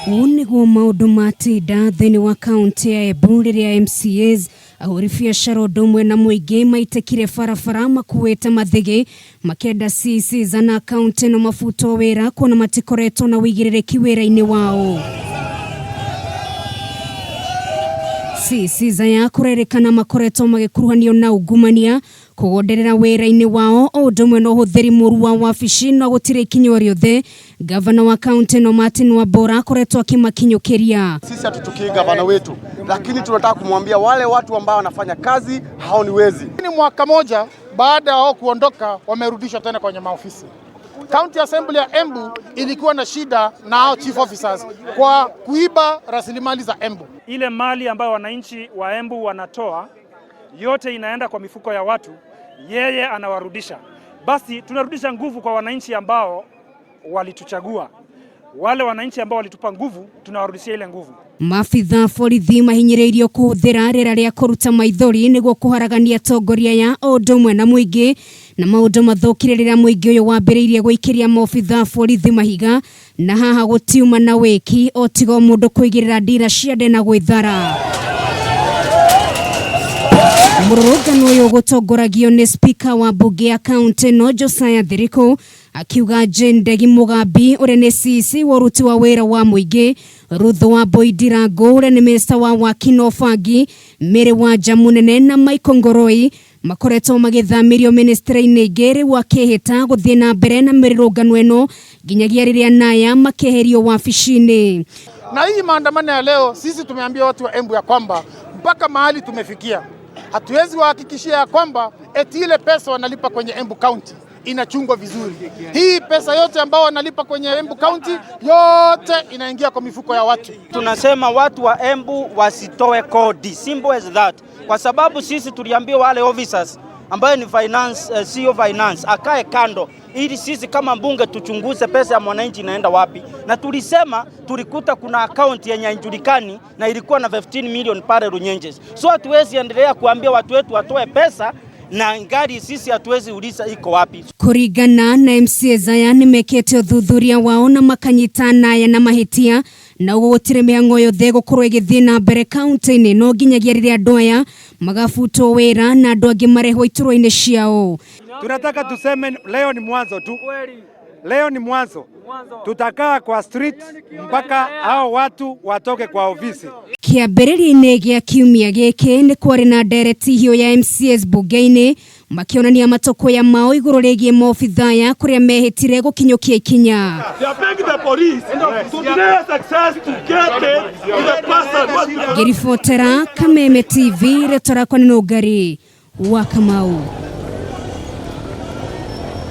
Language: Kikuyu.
Ũũ nĩguo maũndũ matinda thĩinĩ wa kaunti ya Embu rĩrĩa MCAs, ahũri biacara ũndũ ũmwe na mũingĩ maitĩkire barabara makuĩte mathĩgĩ makĩenda CECs ana a kaunti ĩno mabutwo wĩra kuona matikoretwo na ũigĩrĩrĩki wĩra-inĩ wao. CECs aya kũrerĩkana makoretwo magĩkuruhanio na ungumania kũgonderera wĩra-inĩ wao o ũndũ ũmwe na ũhũthĩri mũru wa wabici no gũtirĩ ikinya o rĩothe gavana wa kaunti ĩno Martin Wambora akoretwo akĩmakinyũkĩria. Sisi hatuchukii gavana wetu, lakini tunataka kumwambia wale watu ambao wanafanya kazi hao ni wezi. Ni mwaka moja baada ya wao kuondoka, wamerudishwa tena kwenye maofisi. County Assembly ya Embu ilikuwa na shida na hao chief officers kwa kuiba rasilimali za Embu. Ile mali ambayo wananchi wa Embu wanatoa yote inaenda kwa mifuko ya watu, yeye anawarudisha. Basi tunarudisha nguvu kwa wananchi ambao walituchagua, wale wananchi ambao walitupa nguvu, tunawarudishia ile nguvu. Maabitha borithi mahinyĩrĩirio kũhũthĩra rĩera rĩa kũruta maithori nĩguo kũharagania atongoria aya o ũndũ ũmwe na mũingĩ na maũndũ mathũkire rĩrĩa mũingĩ ũyũ wambĩrĩirie gũikĩria maobitha borithi mahiga na haha gũtiuma na wĩki o tiga o mũndũ kũigĩrĩra ndira ciande na gwĩthara. Mũrũrũngano ũyũ gũtongoragio nĩ spika wa mbunge ya kaunti ĩno Josiah Thiriku akiuga Jane Ndegi Mugambi ũrĩa nĩ CEC wa ũruti wa wĩra wa mũingĩ, Ruth Wambui Ndirangu ũrĩa nĩ minista wa waki na ũbangi, Mary Wanja Munene na Michael Ngoroi makoretwo magĩthamĩrio ministry-inĩ ingĩ rĩu akĩhĩta gũthiĩ na mbere na mĩrũrũngano ĩno nginyagia rĩrĩa naya makeherio wabici-inĩ. Na hii maandamano ya leo, sisi tumeambia watu wa Embu ya kwamba mpaka mahali tumefikia, hatuwezi wahakikishia ya kwamba eti ile pesa wanalipa kwenye Embu County inachungwa vizuri. Hii pesa yote ambao wanalipa kwenye Embu County yote inaingia kwa mifuko ya watu. Tunasema watu wa Embu wasitoe kodi, simple as that, kwa sababu sisi tuliambia wale officers ambayo ni finance, CEO finance akae kando ili sisi kama mbunge tuchunguze pesa ya mwananchi inaenda wapi, na tulisema tulikuta kuna account yenye haijulikani na ilikuwa na 15 million pale Runyenjes. So hatuwezi endelea kuambia watu wetu watoe pesa na ngari sisi hatuwezi uliza iko wapi. Kũringana na MCAs aya nĩmekĩte ũthuthuria wao na makanyita naya na mahĩtia na ũguo gũtirĩ mĩhang'o yothe ĩgũkorwo ĩgĩthiĩ na mbere kaunti-inĩ no nginyagia rĩrĩa andũ aya magabutwo wĩra na andũ angĩ marehwo iturwa-inĩ ciao. Tunataka tuseme leo ni mwanzo tu, leo ni mwanzo. Tutakaa kwa street mpaka hao watu watoke kwa ofisi. Kĩambĩrĩria-inĩ gĩa kiumia gĩkĩ nĩ kwarĩ na ndereti hiũ ya MCAs mbunge-inĩ makĩonania matũkũya mao igũrũ rĩgiĩ maobitha aya kũrĩa mehĩtire gũkinyũkia ikinya. Ngĩribotera Kameme TV, rĩtwa rĩakwa nĩ Nũngari wa Kamau.